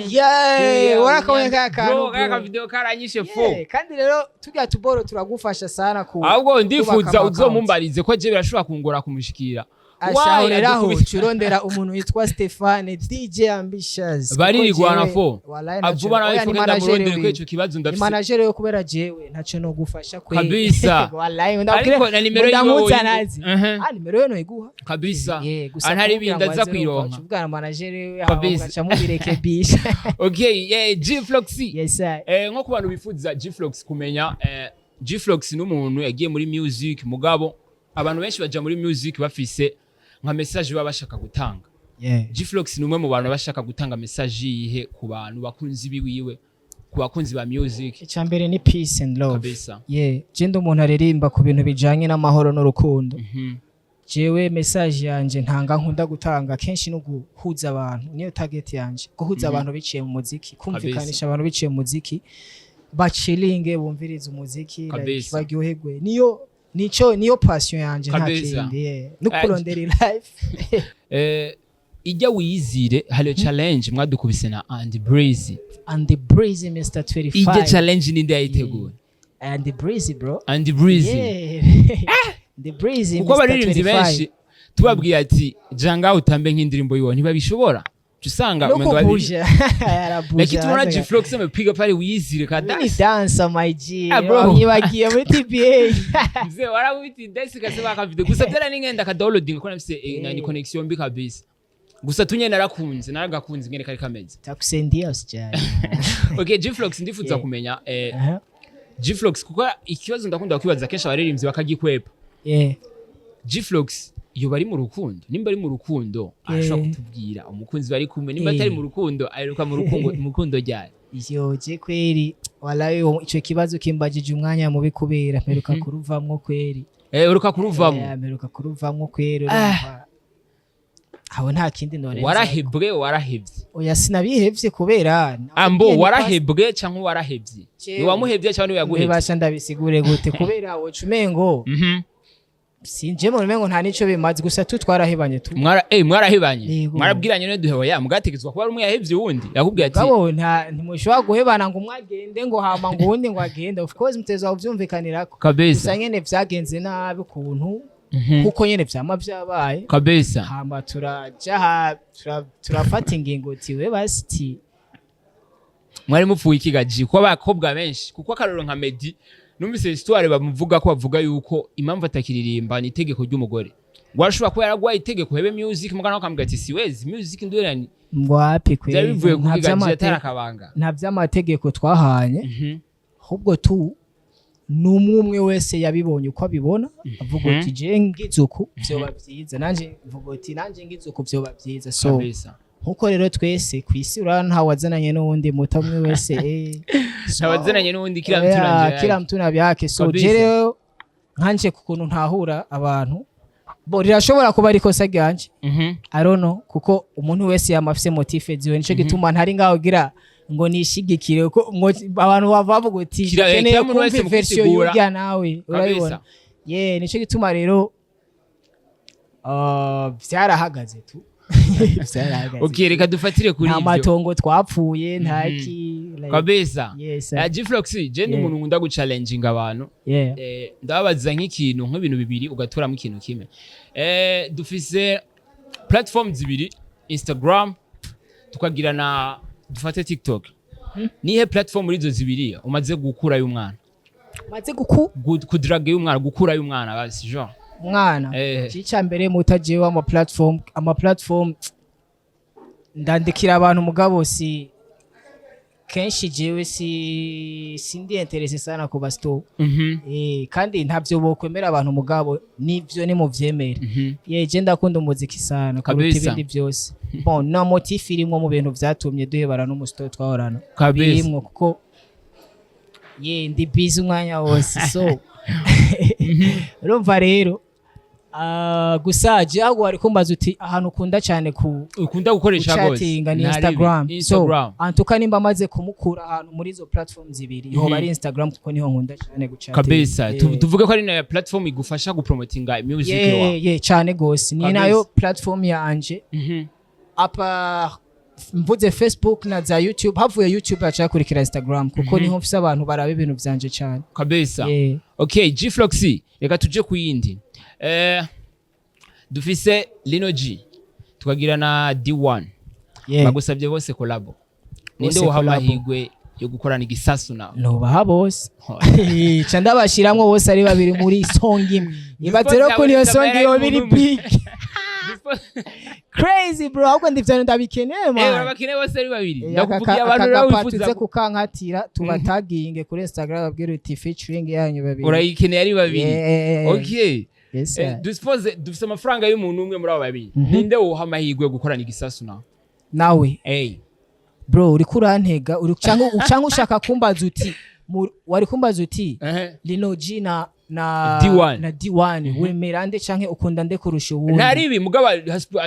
Yeah, warakabonye ka Bro, kantu, kaya bro. ka video karanyishe fo. Yeah, kandi rero turya tuboro turagufasha sana ku Ahubwo kubaka ndifuza ama uzomumbarize ko je birashobora kungora kumushikira. Ashahuriraho. Adukubita. Curondera umuntu witwa Stefane DJ Ambitious, kuko Baririgwana jewe, fo. wallahi ntaco- Avuba nawe oya, ni ifuke manager ndamurondere ko wiwe. ico kibazo Ni ndafise. manager yo, kubera jewe ntaco no gufasha kwe. Kabisa. Wallahi ndabwira. Ariko na nimero yiwe Ndamuzanazi. woyigu- Ah, nimero yo noyiguha. Kabisa. Yeah, gusa Antari kumubwira ibindi ngo aza aze urumva, kwironka. uca uvugana na manager we, Kabisa. ugaca mubirekebisha. Okay, yeah, G-Flox. Yes sir. Nko ku bantu bifuza G-Flox kumenya, G-Flox n'umuntu yagiye muri music, mugabo abantu benshi baja muri music bafise nka message baba bashaka gutanga. G-Flox ni umwe mu bantu bashaka gutanga message yihe ku bantu bakunzi biwiwe, ku bakunzi ba music? Icya mbere ni peace and love. Yeah, je ndi umuntu aririmba ku bintu bijanye n'amahoro n'urukundo. Jewe message yanje ntanga, nkunda gutanga kenshi, no guhuza abantu, niyo target yanje, guhuza abantu biciye mu muziki, kumvikanisha abantu biciye mu muziki, bachilinge, bumvirize umuziki, like, baryoherwe. Niyo nico, niyo passion yanje, nta kindi, yeah. No kurondera life. Ijya wiyizire, hariyo challenge mwadukubise na Andy Breezy. And the Breezy, Mr 25. Ijya challenge ninde yayiteguye? And the Breezy, bro. Andy Breezy. Yeah, the Breezy. Kuko Mr. abaririmbyi 25. benshi tubabwiye ati: "Janga utambe nk'indirimbo yiwe," ntibabishobora. Uca usanga No umengo kubuja yarabuja. Lakini tunaona G-Flox amepiga pale wiyizire Ni kadasi. dancer, my G. Ah, bro. Yibagiye muri TBA. Mzee warabiti dance kasema akavideo, gusa tena ningenda ka downloading ko nafise nani connection mbi kabisa. Gusa tunye narakunze, naragakunze ngene kari kameze. Takusendia, usijali. Okay, G-Flox, ndifuza kumenya G-Flox, kuko ikibazo ndakunda kwibaza kenshi abaririmbyi bakagikwepa. G-Flox iyo bari mu rukundo, nimba ari mu rukundo arashobora kutubwira umukunzi bari kumwe? Nimba atari mu rukundo, aheruka mu rukundo, mu rukundo ryari? Iyo je kweri, walahi ico kibazo kimbajije umwanya mubi, kubera mperuka kuruvamwo kweri. Uruka kuruvamo? Mperuka kuruvamwo kweri, urumva. Aho nta kindi norenza. Warahebwe, warahebye? Oya, sinabihevye kubera Ambo Ni warahebwe canke warahebye? Jewe. Ni wamuhebye cyangwa ni yaguhebye? Nibasha ndabisigure gute? Kubera woca umengo sinje mu umengo nta nico bimaze, gusa tu twarahebanye tu. Mwarahebanye? Yego. Mwarabwiranye none duhewe ya mugategetswa kuba ari umwe yahevye uwundi yakubwiye ati? Gabo, nta ntimushobora guhebana ngo umwe agende, ngo hama ngo uwundi ngo agende. Of course mutezwa kuvyumvikanirako. Gusa nyene vyagenze nabi ukuntu, kuko nyene vyama vyabaye. Hama turaja turafata ingingo uti we basi ti. Mwari mupfuye ikigaji? Kuko abakobwa benshi, kuko akarorero nka Meddy, numvise histoire bamuvuga ko bavuga yuko impamvu atakiririmba ni itegeko ry'umugore. Warashobora kuba yaraguhaye itegeko hebe music, mugana akambwira ati siwezi music ndurani. Wapi. Byari Kweli bivuye nta kukiga vy'amate- atari akabanga. Nta vy'amategeko twahanye, ahubwo tu ni umwe umwe wese yabibonye uko abibona, avuga uti je ngize uku vyoba vyiza, nanje mvuga uti nanje ngize uku vyoba vyiza. So nkuko rero twese kw'isi urabona ntawe wazananye n'uwundi muto, umwe wese so, Ntawazananye n'uwundi, kila mtu yeah, na njia kila yake. mtu na vyake. So je rero nkanje ku kuntu ntahura abantu bo, rirashobora kuba ari ikosa ryanje, I don't know, kuko umuntu wese yama afise motif ziwe. Nico gituma ntari ngaho kugira ngo nishigikire, kuko abantu bava bavuga uti Kila ukeneye muntu wese kumva mu version kwisigura. y'urya nawe urabibona. Ye, nico gituma rero vyarahagaze tu, vyarahagaze. Okay, reka dufatire kuri Nta ivyo. matongo twapfuye, nta ki like, Kabisa. Yes. G-Flox, je ndi umuntu nkunda guchallenginga abantu. Ndababaza nk'ikintu, nk'ibintu bibiri, ugatoramo ikintu kimwe. Dufise platform zibiri, Instagram tukagira na dufate TikTok. Nihe platform muri izo zibiri umaze gukura y'umwana? Maze guku Kudraga y'umwana, gukura y'umwana basi, genre. Umwana Ica mbere mutajewe ama platform ndandikira abantu, mugabo si kenshi. Jewe si sindi intéressé sana ku basto. Kandi ntavyo bokwemera abantu, mugabo nivyo nimuvyemere. Ye, je ndakunda umuziki sana kuruta ibindi vyose. Bon, na motif irimwo mu bintu vyatumye duhebana n'umusto twahorana. Birimwo kuko ye ndi busy umwanya wose. So urumva rero, gusa je ahubwo wari kumbaza uti ahantu ukunda cyane ku Ukunda gukoresha gose. Guchatinga ni Ntaribi. Instagram. Instagram. So antuka nimba amaze kumukura ahantu muri izo platform zibiri, hoba ari Instagram, kuko niho nkunda cyane guchatinga. Kabisa. Tuvuge ko ari na platform igufasha gupromotinga music wawe. Ye, cyane gose, ni nayo platform yanje. Apa mvuze Facebook na za YouTube, havuye YouTube hacakurikira Instagram, kuko niho mfise abantu baraba ibintu vyanje cyane. Kabisa. Okay, G-Flox, reka tuje ku yindi. Dufise Lino G, tukagira na D1. Bagusabye bose collabo, ninde Bose woha collabo. amahirwe yo gukorana igisasu nawe? Nubaha bose, ca ndabashiramwo bose ari babiri muri song imwe. Ibaze rero ko niyo song yoba iri big crazy, bro. Ahubwo ndivyo ndabikeneye, man. Urabakene bose ari babiri. Ndakubwiye Ndakubwiye abantu rero akagapa wifuza tuze kukankatira, tubataginge kuri Instagram, babwire uti featuring yanyu babiri. Urayikeneye ari babiri. Yeah. Okay. Yes, sir. Dusuppose dufise amafaranga y'umuntu umwe muri abo babiri, ninde woha amahirwe yo gukorana igisasu nawe? Nawe? Hey. Bro, uriko urantega, uri cyangwa ushaka kumbaza uti wari kumbaza uti Lino G na D1. na D1, wemera nde canke ukunda nde kurusha uwundi? Ntaribi, mugabo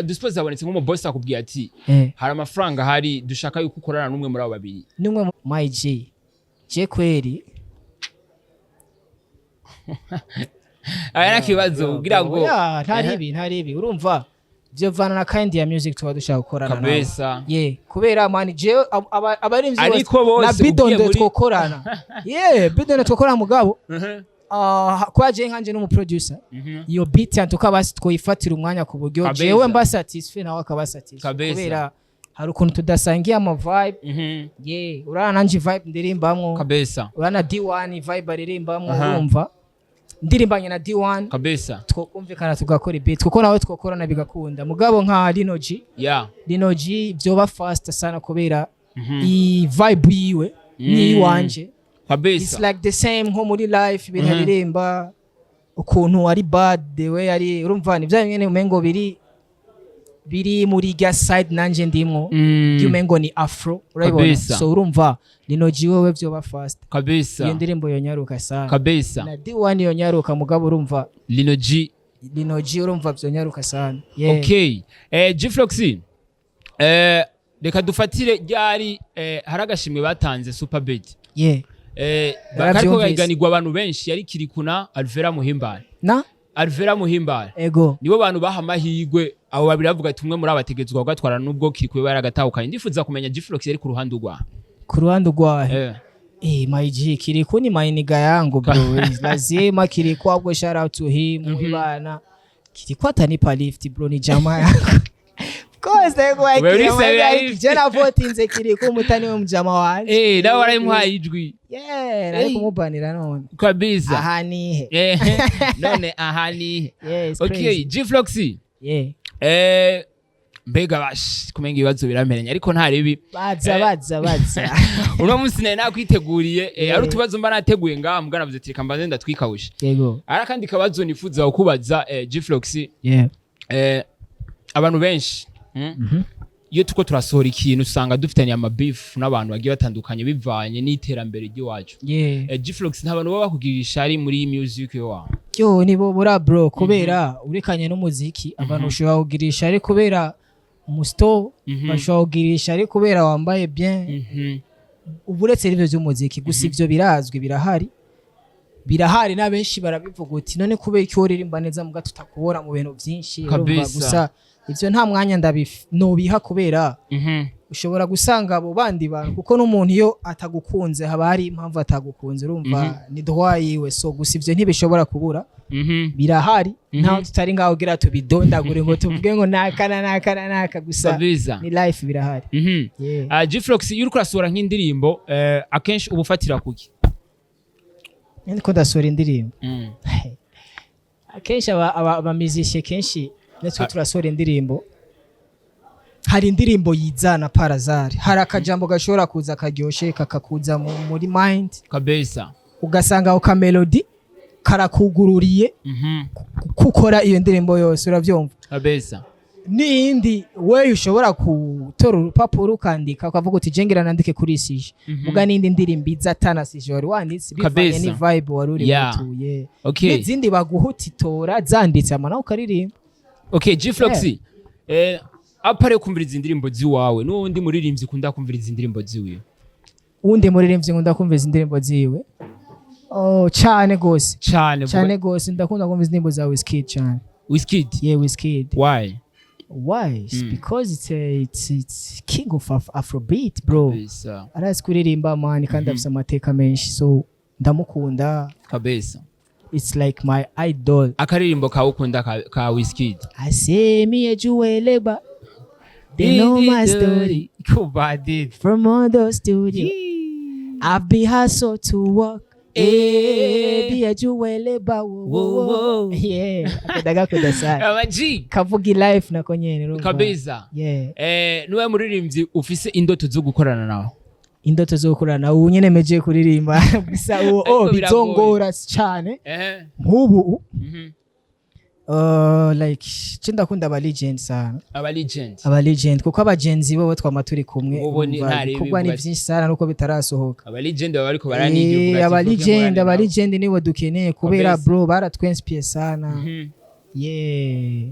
dusuppose habonetse nk'umubosi akubwiye ati hari amafaranga ahari, dushaka yuko ukorana n'umwe muri abo babiri. Nimwe my G, je kweri. Aya nakibazo kugira ngo Oya, ntaribi, ntaribi. Urumva vyovana na kind ya music tuba dushaka gukorana nawe. Ye, kubera man jewe abarimvyi Ariko bose na ugiye Bidondo twokorana. Ye, Bidondo twokorana, mugabo kwa je nkanje n'umu producer, iyo beat yantuka basi twoyifatira umwanya ku buryo jewe mba satisfait, nawe akaba satisfait. Kubera hari ukuntu tudasangiye ama vibe. Ye, urana nanje vibe ndirimbamwo, urana D1 vibe aririmbamwo. Urumva ndirimbanye na D1 twokumvikana tugakora beat, kuko nawe twokorana bigakunda. Mugabo nka Lino G, Lino G vyoba fast sana, kubera i vibe yiwe ni iwanje. It's like the same nko muri life, ibintu aririmba, ukuntu ari bad, the way ari, urumva ni bya nyene umengo biri muri rya side nanje ndimwo, umengo ni afro, urabibona. So urumva Lino G wewe vyoba fast, iyo ndirimbo yonyaruka sana. Na D1 yonyaruka, mugabo urumva Lino G. Lino G urumva vyonyaruka sana, yeah. Okay, G-Flox, reka dufatire ryari hari agashimwe batanze Superbet. Naravyumvise. Kariko gahiganirwa abantu benshi, yari Kirikou na Alvera Muhimbare. Na Alvera Muhimbare. Ego. Nibo bantu baha amahirwe abo babiri, bavuga ati umwe muri abo ategetswe kugatwara, nubwo Kirikou we yaragatahukanye. Ndifuza kumenya G-Flox yari ku ruhande rwa Ku ruhande rwahe? My G, Kirikou ni my nigga yangu, bro. Lazima Kirikou, ahubwo shout out to him. Bana, Kirikou atanipa lift, bro, ni jamaa yangu. Course Wewe uri je navotinze Kirikou mutani we mujama wanje. Eh, nawe warayimuhaye ijwi. Yeah, nari Hey. kumubanira none. Kabisa. Aha nihe? Eh, none aha ni Yeah, it's okay crazy. G-Flox. Yeah. Eh, mbega bash, kumenga ibibazo birameranye, ariko nta ribi. Baza. Eh. Baza baza. Uno munsi nari nakwiteguriye, Yeah. ari utubazo mba nateguye ngaha, mbwa navuze ati reka mbanze ndatwikawushe. Yego. Ari akandi kabazo nifuza kukubaza, G-Flox. Yeah. Abantu benshi, iyo tuko turasohora ikintu usanga dufitanye amabeef n'abantu bagiye batandukanye bivanye n'iterambere ry'iwacu. G-Flox, nta bantu baba bakugirira ishari muri music yo? Yo, nibo bura bro, kubera urekanye n'umuziki, abantu ushobora kugirisha ari kubera umusto, bashobora kugirisha ari kubera wambaye bien. Ubu uretse n'ivyo vy'umuziki gusa, ivyo birazwi, birahari, birahari, na benshi barabivuga uti none kubera iki uririmba neza muga tutakubona mu bintu vyinshi? Urumva? Gusa ivyo nta mwanya nobiha kubera ushobora gusanga abo bandi bantu, kuko n'umuntu iyo atagukunze haba hari impamvu atagukunze, urumva, ni droit yiwe. So gusa ivyo ntibishobora kubura, birahari. Ntaho tutari ngaho kugira tubidondagure ngo tuvuge ngo naka na naka na naka, gusa ni life, birahari. Yeah. G-Flox, iyo uriko urasohora nk'indirimbo, akenshi uba ufatira kuki? Ndiko ndasohora indirimbo, akenshi abamizishe kenshi natwe turasohora indirimbo, hari indirimbo yizana par hasard, hari akajambo gashobora kuza karyoshe kakakuza muri mind, ugasanga ako kamelody karakugururiye gukora iyo ndirimbo yose, urabyumva? N'iyindi we ushobora gutora urupapuro ukandika, ukavuga uti je ngira nandike kuri sujet, muga n'indi ndirimbo iza atana sujet wari wanditse, bivanye ni vibe wari uri mutuye, n'izindi baguha utitora zanditse ama nawe ukaririmba. Okay, G-Flox, à part kumviriza indirimbo ziwawe, n'uwundi muririmbyi ukunda kumviriza indirimbo ziwiwe? Uwundi muririmbyi nkunda kumviriza indirimbo ziwe? Oh, cane gose. Cane? Cane gose, ndakunda kumva indirimbo za Wizkid cane. Wizkid? Yeah, Wizkid. Why? Why? It's because it's king of Afrobeat, bro. Arazi kuririmba man, kandi afise amateka menshi, so ndamukunda. It's like my idol. Akaririmbo kawe ukunda ka Wizkid? I say me a Jeweleba. They know my story Kubadid. From other studio. I've been hustle to work. Eh, be a Jeweleba. Wo, wo, wo. Wo. Yeah, akunda sana. Ama G. Kavuga life nako nyene, urumva. Yeah. Eh, niwe muririmbyi ufise indoto zo gukorana nawe? Indoto zo gukorana, ubu nyene meje kuririmba gusa uwo, Ariko oh, biragoye. bizongora cyane nk'ubu. Like ce ndakunda aba legend sana. Aba legend. Aba legend, kuko abagenzi bo twama turi kumwe. Bobo ni urumva, ntare ibikorwa ni bivuga. byinshi sana nuko bitarasohoka. Aba legend baba bariko baranigira, uvuga Eh, ati, aba "Mvuge legend, nkorane aba nabo." legend nibo dukeneye kubera bro, baratwinspiye sana. Yeah,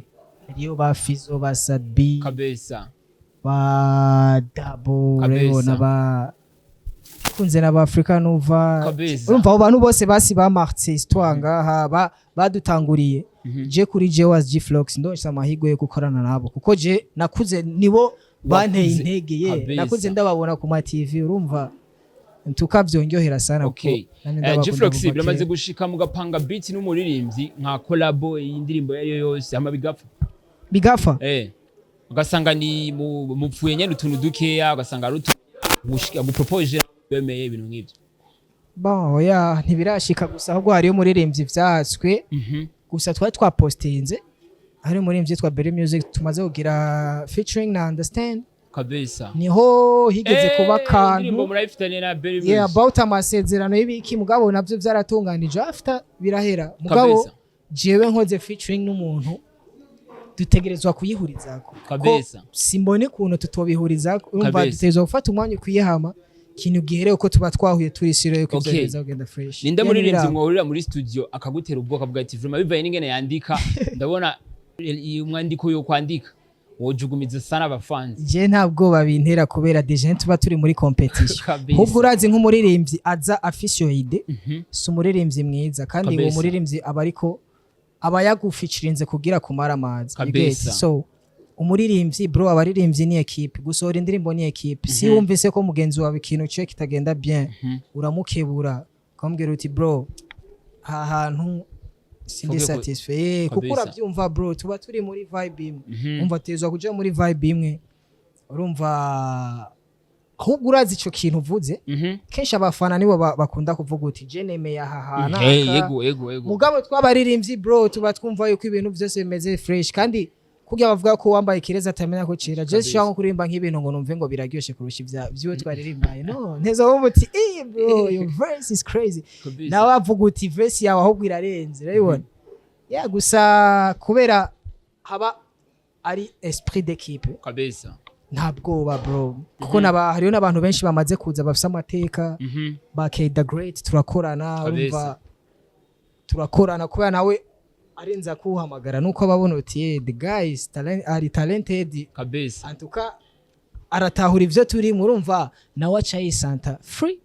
hariyo ba Fizo, ba Sadbi, ba Dabo rero n'aba kunze n'aba Africa Nova. Urumva, abo bantu bose basi bamartse histoire ngaha, badutanguriye. Je kuri je was G-Flox, ndonse amahirwe yo gukorana nabo, kuko je nakuze nibo banteye intege ye. Nakuze ndababona ku ma TV, urumva, tukavyonyohera sana kuko nanje ndabakunda G-Flox, kuva biramaze kera. gushika mugapanga beat n'umuririmbyi nka collabo y'indirimbo iyo yose hama bigapfa? Bigafa? Eh, ugasanga ni mupfuye nyene utuntu dukeya, ugasanga ari utuntu gupropose bemeye, ibintu nk'ivyo. Bon, oya, ntibirashika, gusa ahubwo hariyo umuririmbyi vyatswe. Gusa twari twapostinze, hari umuririmbyi yitwa Berry Music tumaze kugira featuring na Understand. Niho higeze kuba Indirimbo akantu murayifitanye na Berry yeah, Music? about amasezerano y'ibiki, mugabo navyo vyaratunganije after birahera, mugabo jewe nkoze featuring n'umuntu dutegerezwa kuyihurizako. Ko simbone ukuntu tutobihurizako, urumva, dutegerezwa gufata umwanya ukwiye hama ikintu gihereye uko tuba twahuye turi sure yuko ivyo biza kugenda fresh. Ninde Yeah, muririmbyi ntibiraba. mwohurira muri studio akagutera ubwoba, akavuga ati vraiment bivaye n'ingene yandika, ndabona umwandiko yo kwandika wojugumiza sana abafanzi? Je nta bwoba bintera kubera déjà tuba turi muri competition. Ahubwo urazi, nk'umuririmbyi aza afise iyo idée, si umuririmbyi mwiza, kandi uwo muririmbyi aba ariko aba yagufikirinze kugira kumara amazi. You get? So umuririmbyi bro, abaririmbyi ni équipe, gusohora indirimbo ni équipe. Si wumvise ko mugenzi wawe ikintu ciwe kitagenda bien, uramukebura ukamubwira uti bro, aha hantu Sindi satisfait, kuko urabyumva bro, tuba turi muri vibe imwe. Umva, tezwa kuja muri vibe imwe, urumva. Ahubwo urazi ico kintu uvuze, kenshi abafana nibo bakunda kuvuga uti: "Je nemeye aha hantu." Yego yego yego Mugabo twabaririmbyi bro, tuba twumva yuko ibintu byose bimeze fresh, kandi kugira bavuga ko wambaye ikirezi atamenya ko cera. Je shaka nko kuririmba nk'ibintu ngo numve ngo biraryoshe kurusha ivya vyiwe twaririmbaye, no nteza wumva uti: "Eh bro, your verse is crazy." Nawe avuga uti: "Verse yawe ahubwo irarenze." Urabibona ya gusa kubera haba ari esprit d'équipe. Nta bwoba bro, kuko naba hariyo n'abantu benshi bamaze kuza bafise amateka, ba K the Great turakorana. Urumva, turakorana kubera nawe arenza kuhamagara nuko ababona uti: "Eh, the guy is talent, ari talented." Antuka aratahura ivyo turimo, urumva nawe aca yisanta free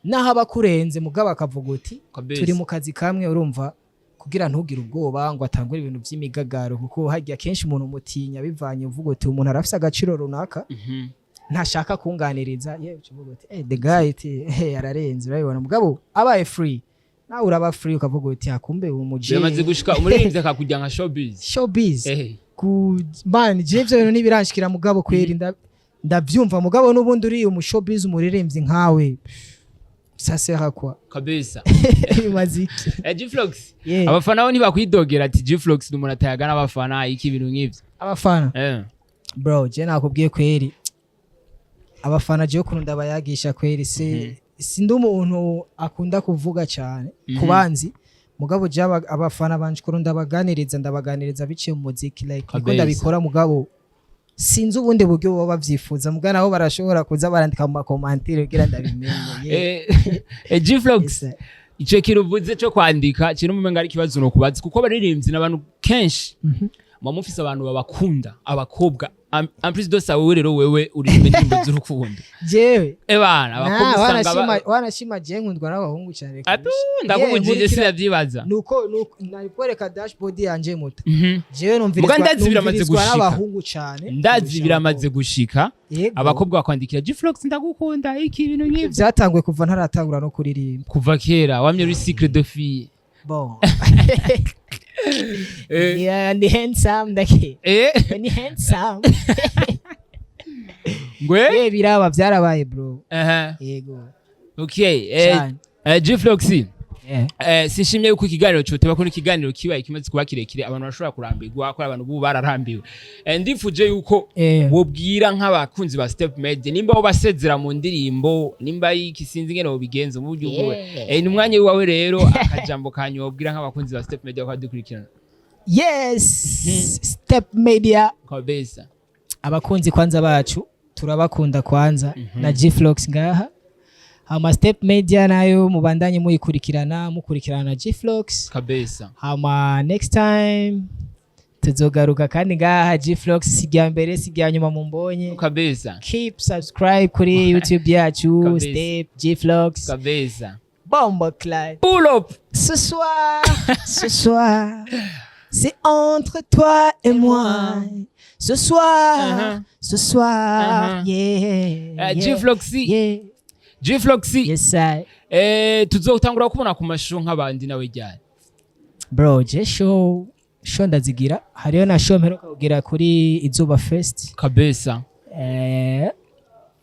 naho aba akurenze, mugabo akavuga uti: "Turi mu kazi kamwe." Urumva, kugira ntugire ubwoba ngo atangure ibintu vy'imigagaro, kuko harya kenshi umuntu umutinya bivanye, uvuga uti: "Umuntu arafise agaciro runaka, ntashaka kunganiriza." Yewe, uca uvuga uti: "Eh, the guy," ati: "eh, ararenze." Urabibona, mugabo abaye free, nawe uraba free, ukavuga uti: "Hakumbe umuji." Biramaze gushika umuririmbyi akakujya nka showbiz? Showbiz ku man, je ivyo bintu ntibiranshikira, mugabo kweri ndavyumva. Mugabo n'ubundi uri umu showbiz, umuririmbyi nkawe, ça sert à quoi? Bimaze iki? G-Flox, Yeah. abafana bo ntibakwidogera ati: "G-Flox ni umuntu atayaga n'abafana," iki, ibintu nk'ivyo? Abafana, bro, je nakubwiye kweri, abafana je ukuntu ndabayagisha kweri, se sindi umuntu akunda kuvuga cyane ku banzi, mugabo je abafana banje ukuntu ndabaganiriza biciye mu muziki, like niko ndabikora. Mugabo sinzi ubundi buryo baba bavyifuza, mugabo nabo barashobora kuza barandika mu ma commentaires kugira ndabimenye. Yeah. G-Flox, Yes, sir. ico kintu uvuze co kwandika kiri mu menga ari ikibazo no kubaza, kuko abaririmbyi n'abantu kenshi muba mufise abantu babakunda, abakobwa. En plus de ça, wewe rero, wewe uririmba indirimbo z'urukundo. Jewe Ebana, abakobwa Na, usanga wanashima je nkundwa n'abahungu cyane Atu, kurusha. ndakubujije. Yeah, nkurikira- Sinavyibaza. Nuko nari dashboard yanje muta, jewe Muga numvirizwa ndazi biramaze numvirizwa gushika. n'abahungu cyane Ndazi kurusha biramaze abakobwa. gushika Yego. abakobwa bakwandikira: "G-Flox, ndagukunda," iki, ibintu nk'ivyo. Byatanguye kuva ntaratangura no kuririmba. Kuva kera wamye uri secret de fille. Bon. Yeah, ndi handsome ndake. Ni handsome. Ngwe. Yeah, biraba byarabaye bro. Yego. Okay, Cyane. G-Flox, sinshimye yuko ikiganiro coteba, ko ikiganiro kibaye kimaze kuba kirekire, abantu bashobora kurambirwa, ko abantu bubu bararambiwe. Ndifuje yuko wobwira nk'abakunzi ba Step Media, nimba bo basezera mu ndirimbo, nimba iki, sinzi ingene wobigenza mu buryo bwowe. Ni umwanya wawe rero, akajambo kanyu wobwira nk'abakunzi ba Step Media bakadukurikirana. Yes, Step Media. Abakunzi kwanza bacu turabakunda kwanza, na G-Flox ngaha. Hama Step Media nayo mubandanye muyikurikirana, mukurikirana na G-Flox. Hama next time tuzogaruka kandi ngaha. G-Flox si irya mbere, si irya nyuma mumbonye. Keep subscribe kuri YouTube yacu. Step G-Flox. Bombo Clyde. Pull up. Ce soir, ce soir, c'est entre toi et moi. Ce soir, ce soir, yeah, yeah, G-Flox, yeah. G-Flox. Yes, I. Tuzotangura kubona ku mashusho nk'abandi nawe ryari? Bro, je show ndazigira. Hariyo na show mperuka kugira kuri Izuba Fest.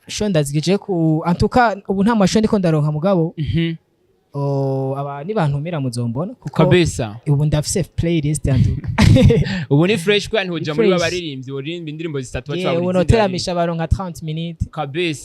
Show ndazigije ku, en tout cas ubu nta ma show ndiko ndaronka, mugabo oh, aba nibantumira muzombona, kuko ubu ndafise playlist en tout cas. Ubu ni fresh kwa ntihoja muri Fresh. babaririmbyi uririmba indirimbo zitatu baca Yeah, babura ubu izindi. noteramisha abantu nka 30 minutes.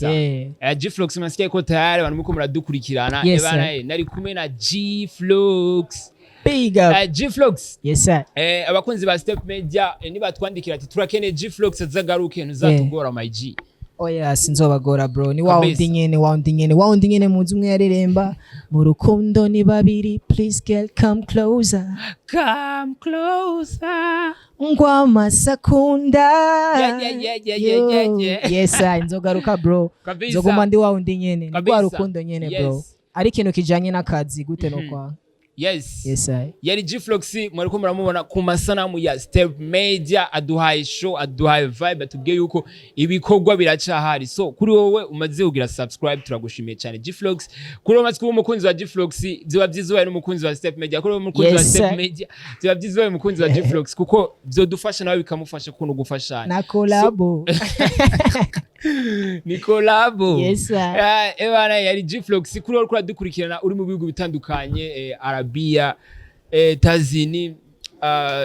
Yeah. G-Flox, masikia ko tayari abantu muko muradukurikirana. Yes, Ebana, sir. nari kumwe na G-Flox. Big up. G-Flox. Yes sir. Abakunzi ba Step Media, nibatwandikira ati: "Turakeneye G-Flox azagaruke," ntuzatugora, my G? Oya, sinzobagora bro, ni wa wundi nyene, wa wundi nyene, wa wundi nyene muzi, umwe yareremba mu rukundo ni babiri. Please girl, come closer. Come closer. Ngwa masakunda. Yeah. Yes sir, nzogaruka bro. Nzoguma ndi wa wundi nyene, ni rwa rukundo nyene bro. Ari ikintu kijanye n'akazi gute no kwa Yes. Yes, I. Yari G-Flox, mwariko muramubona ku masanamu ya Step Media, aduhaye show, aduhaye vibe, atubwiye yuko ibikorwa biracahari. So kuri wowe umaze kugira subscribe, turagushimiye cyane. G-Flox, kuri wowe umaze kuba umukunzi wa G-Flox, byoba byiza ubaye n'umukunzi wa Step Media. Kuri wowe umukunzi wa Yes, Step sir. Media, byoba byiza ubaye umukunzi wa G-Flox, kuko byodufasha nawe bikamufasha kuno gufashanya. Na collabo. Ni collabo. Yes, sir. Ebana, yari G-Flox. Kuri wowe uriko uradukurikirana uri mu bihugu bitandukanye, Arabia, Tazini,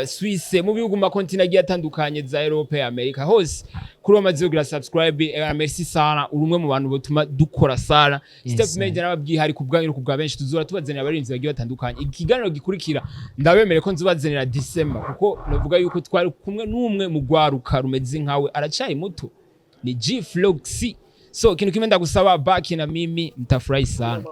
Suisse, mu bihugu, ma continent agiye atandukanye, za Europe, Amerika hose, kuri wowe umaze kugira subscribe, merci sana, uri umwe mu bantu batuma dukora sana. Yes, Step sir. Media nababwiye, hari ku bwanyu no ku bwa benshi, tuzora tubazanira abarinzi bagiye batandukanye. Ikiganiro gikurikira ndabemere ko nzobazanira December, kuko navuga yuko twari kumwe n'umwe mu rwaruka rumeze nkawe, aracari muto, ni G-Flox. So ikintu kimwe ndagusaba, baki na mimi, mtafurahi sana.